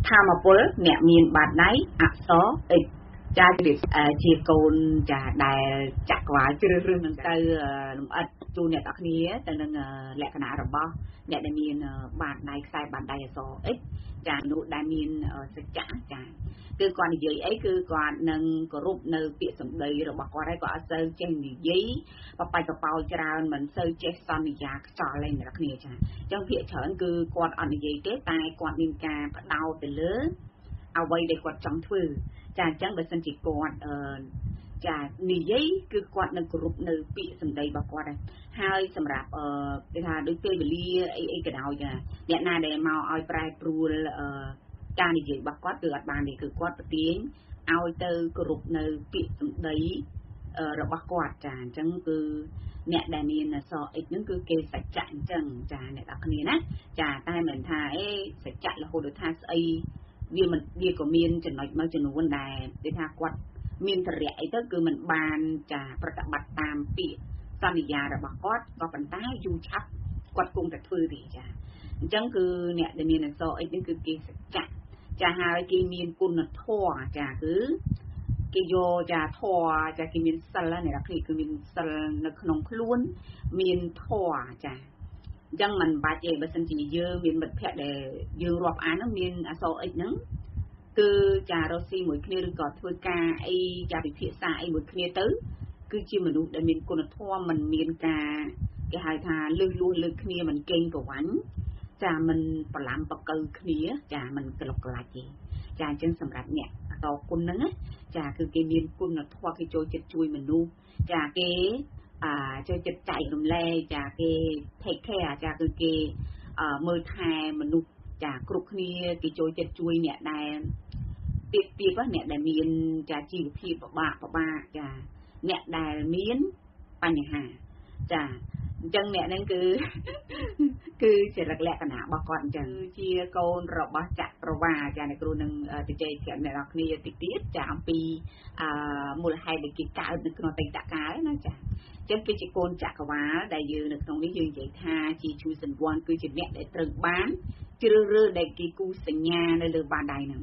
ធម្មពលអ្នកមានបាតដៃអក្សរ X ចាជាកូនចាដែលចក្រវាលជ្រើសរើសនឹងទៅលំអិតជូនអ្នកទាំងគ្នាទៅនឹងលក្ខណៈរបស់អ្នកដែលមានបាតដៃខ្សែបាតដៃអក្សរ X ចានោះដែលមានសច្ចៈចាគឺគាត់និយាយអីគឺគាត់នឹងគោរពនៅពាក្យសម្ដីរបស់គាត់ហើយគាត់អត់សូវចេះនិយាយបបាច់បបោច្រើនមិនសូវចេះសន្យាខ្យល់ទេអ្នកគ្នាចាអញ្ចឹងភាគច្រើនគឺគាត់អត់និយាយទេតែគាត់មានការផ្ដោតទៅលើអ្វីដែលគាត់ចង់ធ្វើចាអញ្ចឹងបើសិនជាគាត់ចានិយាយគឺគាត់នឹងគោរពនៅពាក្យសម្ដីរបស់គាត់ដែរហើយសម្រាប់គេថាដូចពេលវេលាអីអីក៏ដោយចាអ្នកណាដែលមកឲ្យប្រែប្រួលការនិយាយរបស់គាត់គឺអត់បានទេគឺគាត់ប្រទៀងឲ្យទៅគោរពនៅពាក្យសម្ដីរបស់គាត់ចាអញ្ចឹងគឺអ្នកដែលមានអក្សរ X ហ្នឹងគឺគេសច្ចៈអញ្ចឹងចាអ្នកនរគ្នាណាចាតែមិនថាអេសច្ចៈរហូតដល់ថាស្អីវាមិនវាក៏មានចំណុចមួយចំនួនដែលគេថាគាត់មានទរៈអីទៅគឺមិនបានចាប្រតិបត្តិតាមពាក្យសន្យារបស់គាត់ក៏ប៉ុន្តែយូរឆាប់គាត់គង់តែធ្វើទេចាអញ្ចឹងគឺអ្នកដែលមានអក្សរ X នេះគឺគេសច្ចៈចាហើយគេមានគុណធម៌ចាគឺគេយកចាធម៌ចាគេមានសិលអ្នកនរគ្នាគឺមានសិលនៅក្នុងខ្លួនមានធម៌ចាអញ្ចឹងមិនបាច់ទេបើសិនជាយើងមានមិត្តភ័ក្តិដែលយើងរាប់អានហ្នឹងមានអក្សរ X ហ្នឹងគឺចារកស៊ីមួយគ្នាឬក៏ធ្វើការអីចាពិភាក្សាអីមួយគ្នាទៅគឺជាមនុស្សដែលមានគុណធម៌មិនមានការគេហៅថាលឹះលួសលើគ្នាមិនកេងប្រវ័ញ្ចចាមិនប្រឡាំប្រកៅគ្នាចាមិនក្លុកក្លាច់ទេចាអញ្ចឹងសម្រាប់អ្នកអតគុណហ្នឹងចាគឺគេមានគុណធម៌គេចូលចិត្តជួយមនុស្សចាគេចូលចិត្តចែករំលែកចាគេ take care ចាគឺគេមើលថែមនុស្សចាគ្រប់គ្នាគេចូលចិត្តជួយអ្នកដែលទៀបទៀបអ្នកដែលមានចាជីវភាពពិបាកពិបាកចាអ្នកដែលមានបញ្ហាចាអញ្ចឹងអ្នកហ្នឹងគឺគឺចរិតលក្ខណៈរបស់គាត់អញ្ចឹងជាកូនរបស់ចក្រវាលចាអ្នកគ្រូនឹងជជែកអ្នកនរគ្នាតិចទៀតចាអំពីមូលហេតុដែលគេកើតនៅក្នុងអតីតកាលណាចាអញ្ចឹងគឺជាកូនចក្រវាលដែលយើងនៅក្នុងនេះយើងនិយាយថាជា chosen one គឺជាអ្នកដែលត្រូវបានជ្រើសរើសដែលគេគូសញ្ញានៅលើបាតដៃហ្នឹង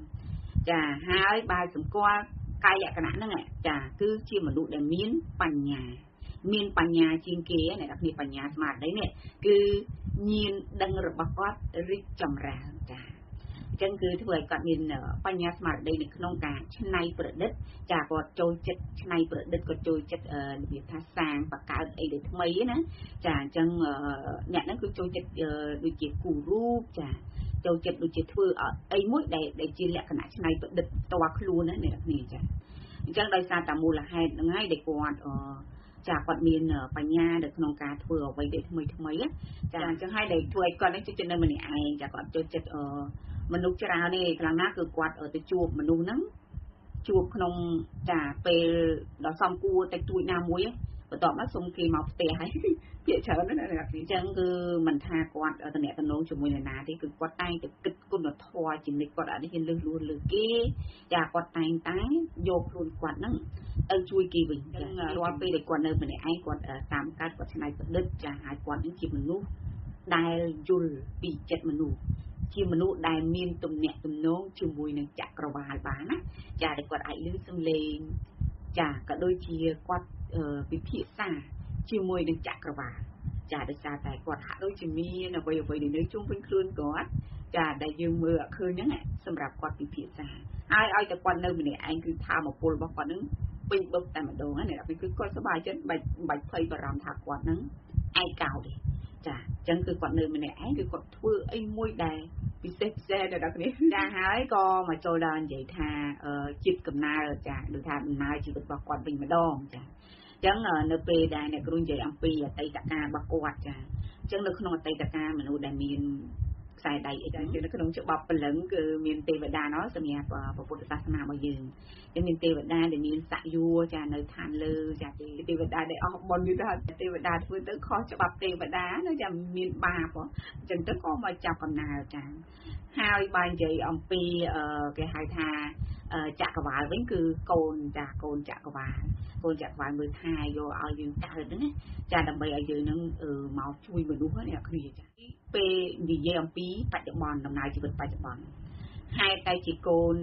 ចាហើយបើសម្គាល់កាយលក្ខណៈហ្នឹងចាគឺជាមនុស្សដែលមានបញ្ញាមានបញ្ញាជាងគេអ្នកនរគ្នាបញ្ញាស្មារតីនេះគឺញាណដឹងរបស់គាត់រីកចម្រើនចាអញ្ចឹងគឺធ្វើឲ្យគាត់មានបញ្ញាស្មារតីនៅក្នុងការច្នៃប្រឌិតចាគាត់ចូលចិត្តច្នៃប្រឌិតគាត់ចូលចិត្តរបៀបថាសាងបង្កើតអីដែលថ្មីណាចាអញ្ចឹងអ្នកហ្នឹងគឺចូលចិត្តដូចជាគូរូបចាចូលចិត្តដូចជាធ្វើអីមួយដែលជាលក្ខណៈច្នៃប្រឌិតផ្ទាល់ខ្លួនណាអ្នកនរគ្នាចាអញ្ចឹងដោយសារតែមូលហេតុហ្នឹងហើយដែលគាត់ចាគាត់មានបញ្ញានៅក្នុងការធ្វើអ្វីដែលថ្មីថ្មីចាអញ្ចឹងហើយដែលធ្វើឲ្យគាត់នេះចូលចិត្តនៅម្នាក់ឯងចាគាត់ចូលចិត្តមនុស្សច្រើនទេខ្លាំងណាស់គឺគាត់ទៅជួបមនុស្សហ្នឹងជួបក្នុងចាពេលដ៏សំគួរតិចតួចណាមួយបន្ទាប់មកសុំគេមកផ្ទះហើយភាគច្រើនណាស់អញ្ចឹងគឺមិនថាគាត់តំណតំណងជាមួយនរណាទេគឺគាត់តែងតែគិតគុណធម៌ជានិច្ចគាត់អត់ហ៊ានលឺលួសលើគេចាគាត់តែងតែយកខ្លួនគាត់ហ្នឹងទៅជួយគេវិញអញ្ចឹងរាល់ពេលដែលគាត់នៅម្នាក់ឯងគាត់តាមកើតគាត់ច្នៃប្រឌិតចាហើយគាត់នឹងជាមនុស្សដែលយល់ពីចិត្តមនុស្សជាមនុស្សដែលមានទំនាក់ទំនងជាមួយនឹងចក្រវាលបានណាចាដែលគាត់អាចឮសំឡេងចាក៏ដូចជាគាត់ពិភាក្សាជាមួយនឹងចក្រវាលចាដោយសារតែគាត់ហាក់ដូចជាមានអ្វីអ្វីនៅជុំវិញខ្លួនគាត់ចាដែលយើងមើលអត់ឃើញហ្នឹងសម្រាប់គាត់ពិភាក្សាហើយឲ្យតែគាត់នៅម្នាក់ឯងគឺថាមពលរបស់គាត់ហ្នឹងពេញបឹបតែម្ដងណាអ្នកគឺគាត់សប្បាយចិត្តបាច់ភ័យបារម្ភថាគាត់ហ្នឹងឯកោទេចាអញ្ចឹងគឺគាត់នៅម្នាក់ឯងគឺគាត់ធ្វើអីមួយដែលពិសេសពិសេសដល់អ្នកនេះចាហើយក៏មកចូលដល់និយាយថាជាតិកំណើតចាដូចថាដំណើរជីវិតរបស់គាត់វិញម្ដងចាអញ្ចឹងនៅពេលដែលអ្នកគ្រូនិយាយអំពីអតីតកាលរបស់គាត់ចាអញ្ចឹងនៅក្នុងអតីតកាលមនុស្សដែលមានខ្សែដៃអីដែរនៅក្នុងច្បាប់ព្រលឹងគឺមានទេវតាណោះសម្រាប់ពុទ្ធសាសនារបស់យើងគឺមានទេវតាដែលមានស័ក្យយចានៅឋានលើចាទេវតាដែលអស់បុណ្យយថាទេវតាធ្វើទៅខុសច្បាប់ទេវតាណាចាមានបាបអញ្ចឹងទៅក៏មកចាប់កំណើតចាហើយបើនិយាយអំពីគេហៅថាចក្រវាលវិញគឺកូនចាកូនចក្រវាលកូនចក្រវាលមើលថែយកឲ្យយើងកើតហ្នឹងណាចាដើម្បីឲ្យយើងហ្នឹងមកជួយមនុស្សអ្នកគ្នាចាពេលនិយាយអំពីបច្ចុប្បន្នដំណើរជីវិតបច្ចុប្បន្នហេ តុតែជាកូន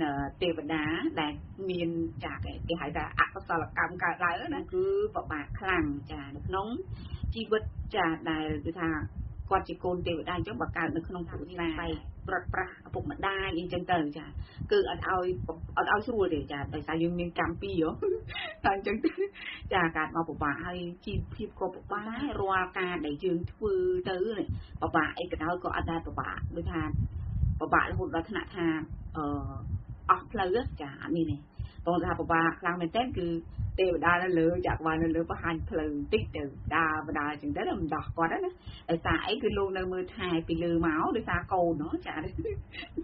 ទេវតាដែលមានចាគេហៅថាអកុសលកម្មកើតឡើងណាគឺពិបាកខ្លាំងចានៅក្នុងជីវិតចាដែលគឺថាគាត់ជាកូនទេវតាអញ្ចឹងបើកើតនៅក្នុងគ្រួសារប្រត់ប្រាស់ឪពុកម្ដាយអីចឹងទៅចាគឺអត់ឲ្យស្រួលទេចាដោយសារយើងមានកម្មពីរតែអញ្ចឹងចាកើតមកពិបាកហើយជីវភាពក៏ពិបាករាល់ការដែលយើងធ្វើទៅពិបាកអីក៏ដោយក៏អត់ដែរពិបាកដូចថាពិបាករហូតដល់ថ្នាក់ថាអស់ផ្លូវចាអត់មានទេបងថាពិបាកខ្លាំងមែនទែនគឺទេវតានៅលើចក្រវាលនៅលើបង្ហាញផ្លូវបន្តិចទៅដើរបដើអញ្ចឹងទៅមិនដោះគាត់ណាដោយសារអីគឺលោកនៅមើលថែពីលើមកដោយសារកូនចា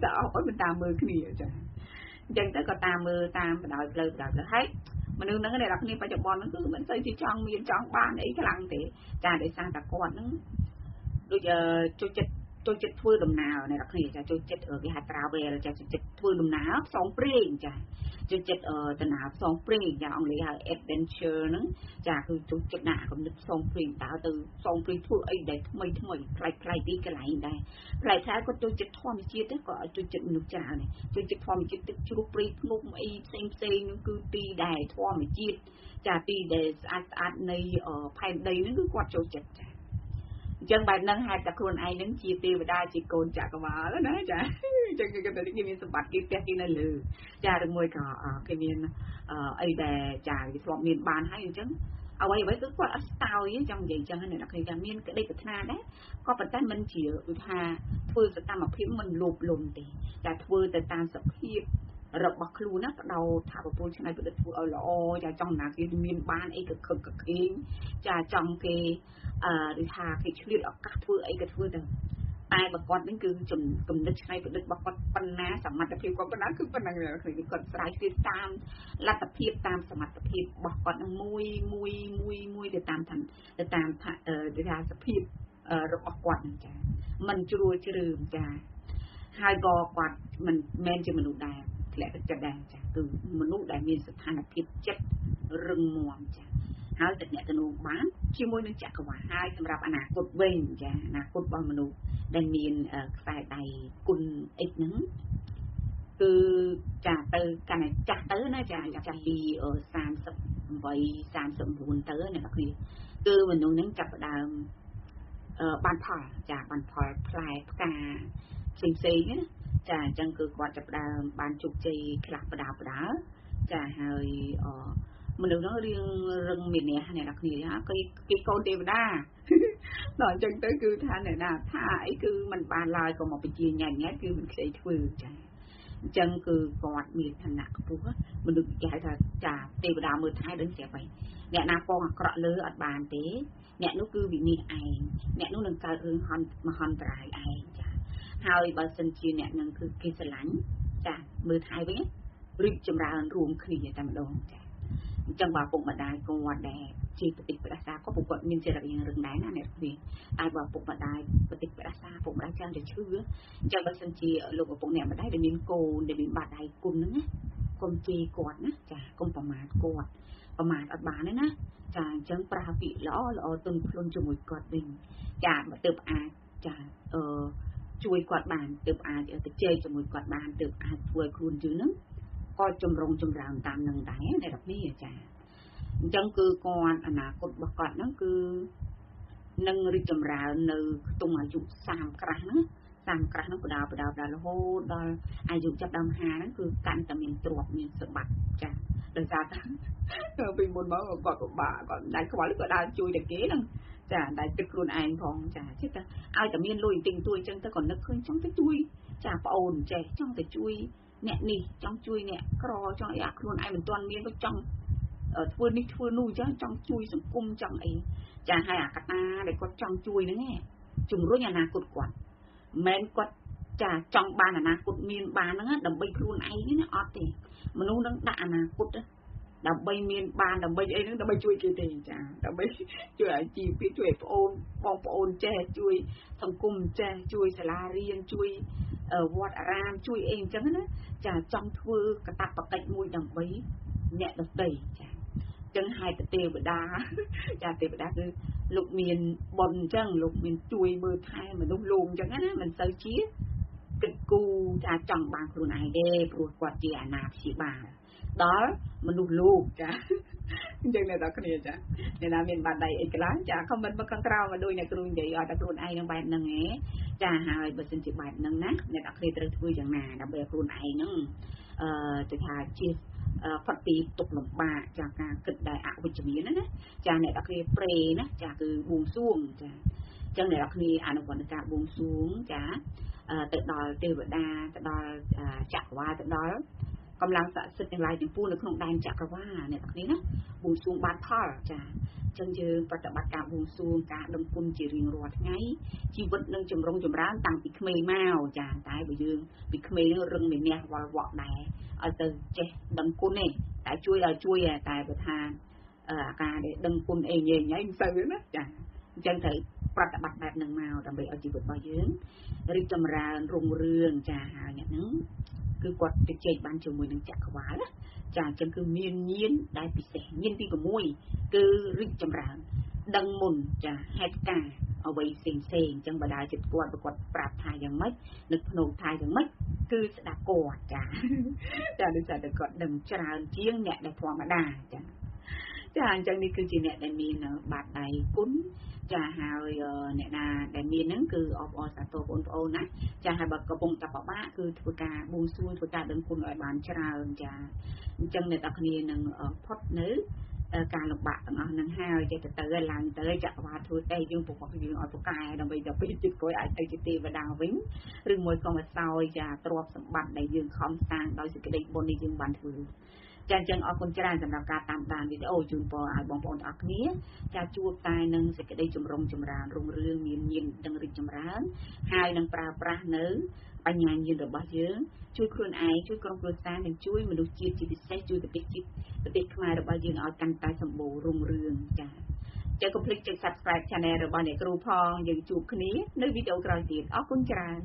តែអស់អត់មិនតាមមើលគ្នាចាអញ្ចឹងទៅក៏តាមមើលតាមបដោយផ្លូវបដោយផ្លូវហើយមនុស្សហ្នឹងអ្នកនរគ្នាបច្ចុប្បន្នហ្នឹងគឺមិនសូវជាចង់មានចង់បានអីខ្លាំងទេចាដោយសារតែគាត់ហ្នឹងដូចចូលចិត្តធ្វើដំណើរអ្នកនរគ្នាចាចូលចិត្តគេហៅ travel ចាចូលចិត្តធ្វើដំណើរផ្សងព្រេងចាចូលចិត្តដំណើរផ្សងព្រេងចាអង់គ្លេសហៅ adventure ហ្នឹងចាគឺចូលចិត្តណាស់គំនិតផ្សងព្រេងដើរទៅផ្សងព្រេងធ្វើអីដែលថ្មីថ្មីប្លែកប្លែកទីកន្លែងដែរប្លែកថាគាត់ចូលចិត្តធម្មជាតិទេគាត់ចូលចិត្តមនុស្សច្រើនចូលចិត្តធម្មជាតិទឹកជ្រោះព្រៃភ្នំអីផ្សេងផ្សេងហ្នឹងគឺទីដែលធម្មជាតិចាទីដែលស្អាតស្អាតនៃផែនដីហ្នឹងគឺគាត់ចូលចិត្តចាអញ្ចឹងបែបហ្នឹងហេតុតែខ្លួនឯងហ្នឹងជាទេវតាជាកូនចក្រវាលណាចាអញ្ចឹងគេទៅគេមានសម្បត្តិគេផ្ទះគេនៅលើចាឬមួយក៏គេមានអីដែលចាគេធ្លាប់មានបានហើយអញ្ចឹងអ្វីអ្វីគឺគាត់អត់ស្តោយចង់និយាយអញ្ចឹងណាអ្នកគ្នាថាមានក្តីប្រាថ្នាដែរក៏ប៉ុន្តែមិនជាដូចថាធ្វើសកម្មភាពមិនលោភលន់ទេតែធ្វើទៅតាមសភាពរបស់ខ្លួនណាបដោថាប្រពន្ធឆ្នៃប្រឌិតធ្វើឲ្យល្អចាចង់ណាគេមានបានអីក៏ខឹកក៏ខេងចាចង់គេឬថាគេឆ្លៀតឱកាសធ្វើអីក៏ធ្វើទៅតែបើគាត់ហ្នឹងគឺគំនិតឆ្នៃប្រឌិតរបស់គាត់ប៉ុណ្ណាសមត្ថភាពគាត់ប៉ុណ្ណាគឺប៉ុណ្ណឹងគឺគាត់ស្រាវជ្រាវតាមលទ្ធភាពតាមសមត្ថភាពរបស់គាត់ហ្នឹងមួយមួយមួយមួយទៅតាមទៅតាមទៅថាសភាពរបស់គាត់ហ្នឹងចាមិនជ្រួលជ្រើមចាហើយក៏គាត់មិនមែនជាមនុស្សដែរធ្លាក់ទឹកចិត្តដែរចាគឺមនុស្សដែលមានស្ថានភាពចិត្តរឹងមាំចាហើយតំណែងបានជាមួយនឹងចក្រវាលហើយសម្រាប់អនាគតវិញចាអនាគតរបស់មនុស្សដែលមានខ្សែដៃគុណអិចហ្នឹងគឺចាទៅកាន់តែចាស់ទៅណាចាចាស់ពី38 39ទៅអ្នកនរគ្នាគឺមនុស្សហ្នឹងចាប់ផ្ដើមបានផលចាបានផលផ្លែផ្កាផ្សេងផ្សេងណាចាអញ្ចឹងគឺគាត់ចាប់ផ្ដើមបានជោគជ័យខ្លះបដាបដាចាហើយមនុស្សហ្នឹងរៀងរឹងមានអ្នកអ្នកនរគ្នាគេកូនទេវតាដល់អញ្ចឹងទៅគឺថាអ្នកណាថាអីគឺมันបានឡើយក៏មកបញ្ជាញ៉ែញ៉ែគឺមិនខ្ចីធ្វើចាអញ្ចឹងគឺគាត់មានឋានៈខ្ពស់មនុស្សគេហៅថាចាទេវតាមើលថែដឹងស្រាប់ហើយអ្នកណាពងអាក្រក់លើអត់បានទេអ្នកនោះគឺវិនិច្ឆ័យឯងអ្នកនោះនឹងកើតរឿងមហន្តរាយឯងចាហើយបើសិនជាអ្នកនឹងគឺគេស្រឡាញ់ចាមើលថែវិញរីកចម្រើនរួមគ្នាតែម្ដងចាអញ្ចឹងបើពុកម្ដាយគាត់ដែលជាបតិបដាសាក៏ពួកគាត់មានចរិតយ៉ាងរឹងដែរណាអ្នកគ្នាតែបើពុកម្ដាយបតិបដាសាពុកម្ដាយច្រើនតែឈឺអញ្ចឹងបើសិនជាលោកឪពុកអ្នកម្ដាយដែលមានកូនដែលមានបាតដៃគុណហ្នឹងណាកុំជេរគាត់ណាចាកុំប្រមាថគាត់ប្រមាថអត់បានទេណាចាអញ្ចឹងប្រើពាក្យល្អល្អទន់ភ្លន់ជាមួយគាត់វិញចាបើទើបអាចចាជួយគាត់បានទើបអាចទៅជែកជាមួយគាត់បានទើបអាចធ្វើឲ្យខ្លួនយើងហ្នឹងក៏ចម្រុងចម្រើនតាមនឹងដែរអ្នកនរចាអញ្ចឹងគឺគាត់អនាគតរបស់គាត់ហ្នឹងគឺនឹងរីកចម្រើននៅខ្ទង់អាយុ30ក្រាស់ហ្នឹង30ក្រាស់ហ្នឹងបដាបដាបដារហូតដល់អាយុចាប់ដើម50ហ្នឹងគឺកាន់តែមានទ្រព្យមានសម្បត្តិចាដោយសារតែពីមុនមកគាត់ពិបាកគាត់មិនដាច់ខ្វល់គាត់ដើរជួយតែគេហ្នឹងចាតែគិតខ្លួនឯងផងចាចេះតែឲ្យតែមានលុយបន្តិចបន្តួចអញ្ចឹងទៅក៏នឹកឃើញចង់ទៅជួយចាប្អូនចេះចង់ទៅជួយអ្នកនេះចង់ជួយអ្នកក្រចង់អីអាខ្លួនឯងមិនទាន់មានក៏ចង់ធ្វើនេះធ្វើនោះអញ្ចឹងចង់ជួយសង្គមចង់អីចាហើយអាកតាដែលគាត់ចង់ជួយហ្នឹងឯងជំរុញអនាគតគាត់មិនគាត់ចាចង់បានអនាគតមានបានហ្នឹងដើម្បីខ្លួនឯងណាអត់ទេមនុស្សនឹងដាក់អនាគតដើម្បីមានបានដើម្បីអីហ្នឹងដើម្បីជួយគេទេចាដើម្បីជួយឲ្យជីវភាពជួយឲ្យប្អូនបងប្អូនចេះជួយសង្គមចេះជួយសាលារៀនជួយវត្តអារាមជួយអីអញ្ចឹងណាចាចង់ធ្វើកតបកិច្ចមួយដើម្បីអ្នកដទៃចាអញ្ចឹងហេតុទេវតាចាទេវតាគឺលោកមានបុណ្យអញ្ចឹងលោកមានជួយមើលថែមនុស្សលោកអញ្ចឹងណាមិនសូវជា គិតគូរថាចង់បានខ្លួនឯងទេព្រោះគាត់ជាអាណាព្យាបាលដល់មនុស្សលោកចាអញ្ចឹងអ្នកទាំងគ្នាចាអ្នកណាមានបាតដៃអីខ្លះចាខមមិនមកខាងក្រៅមកដូចអ្នកគ្រូនិយាយឲ្យតែខ្លួនឯងនឹងបែបហ្នឹងឯងចាហើយបើសិនជាបែបហ្នឹងណាអ្នកទាំងគ្នាត្រូវធ្វើយ៉ាងណាដើម្បីឲ្យខ្លួនឯងហ្នឹងទៅថាជាផុតពីទុកលំបាកចាការគិតដែលអវិជ្ជមានណាចាអ្នកទាំងគ្នាប្រេណាចាគឺបួងសួងចាអញ្ចឹងអ្នកទាំងគ្នាអនុវត្តការបួងសួងចាទៅដល់ទេវតាទៅដល់ចក្រវាលទៅដល់កម្លាំងស័ក្តិសិទ្ធិទាំងឡាយទាំងពួងនៅក្នុងដែនចក្រវាលអ្នកទាំងគ្នាណាបួងសួងបានផលចាអញ្ចឹងយើងប្រតិបត្តិការបួងសួងការដឹងគុណជារៀងរាល់ថ្ងៃជីវិតនឹងចម្រុងចម្រើនតាំងពីក្មេងមកចាតែបើយើងពីក្មេងរឹងមានះវល់វក់ដែរឲ្យទៅចេះដឹងគុណទេតែជួយឲ្យជួយតែបើថាអាការដែលដឹងគុណអីញ៉ៃញ៉ៃមិនសូវណាចាអញ្ចឹងត្រូវប្រតិបត្តិបែបហ្នឹងមកដើម្បីឲ្យជីវិតរបស់យើងរីកចម្រើនរុងរឿងចាហើយអ្នកហ្នឹងគឺគាត់ទៅជែកបានជាមួយនឹងចក្រវាលណាចាអញ្ចឹងគឺមានញាណដែលពិសេសញាណទី6គឺរីកចម្រើនដឹងមុនចាហេតុការណ៍អ្វីផ្សេងផ្សេងអញ្ចឹងបើដើរចិត្តគាត់គាត់ប្រាប់ថាយ៉ាងម៉េចនឹកភ្នោថាយ៉ាងម៉េចគឺស្ដាប់គាត់ចាចាដូចតែគាត់ដឹងច្រើនជាងអ្នកដែលធម្មតាចាចាអញ្ចឹងនេះគឺជាអ្នកដែលមានបាតដៃគុណចាហើយអ្នកណាដែលមានហ្នឹងគឺអបអរសាទរបងប្អូនណាចាហើយបើកំពុងតែពិបាកគឺធ្វើការបួងសួងធ្វើការដឹងគុណឲ្យបានច្រើនចាអញ្ចឹងអ្នកទាំងគ្នានឹងផុតនៅការលំបាកទាំងអស់ហ្នឹងហើយចេះទៅឡើងទៅចក្រវាលធ្វើទេយើងប្រកបយើងឲ្យប្រកែដើម្បីទៅពេលជាតិក្រោយអាចទៅជាទេវតាវិញឬមួយក៏មកសោយចាទ្រព្យសម្បត្តិដែលយើងខំសាងដោយសេចក្តីបុណ្យនេះយើងបានធ្វើចាអញ្ចឹងអរគុណច្រើនសម្រាប់ការតាមដានវីដេអូជូនពរឲ្យបងប្អូនទាំងអស់គ្នាចាជួបតែនឹងសេចក្តីចម្រុងចម្រើនរុងរឿងមានញាណដឹងរីកចម្រើនហើយនឹងប្រើប្រាស់នៅបញ្ញាញាណរបស់យើងជួយខ្លួនឯងជួយក្រុមគ្រួសារនិងជួយមនុស្សជាតិជាពិសេសជួយប្រទេសជាតិប្រទេសខ្មែររបស់យើងឲ្យកាន់តែសម្បូររុងរឿងចាចាកុំភ្លេចចុច Subscribe Channel របស់អ្នកគ្រូផងយើងជួបគ្នានៅវីដេអូក្រោយទៀតអរគុណច្រើន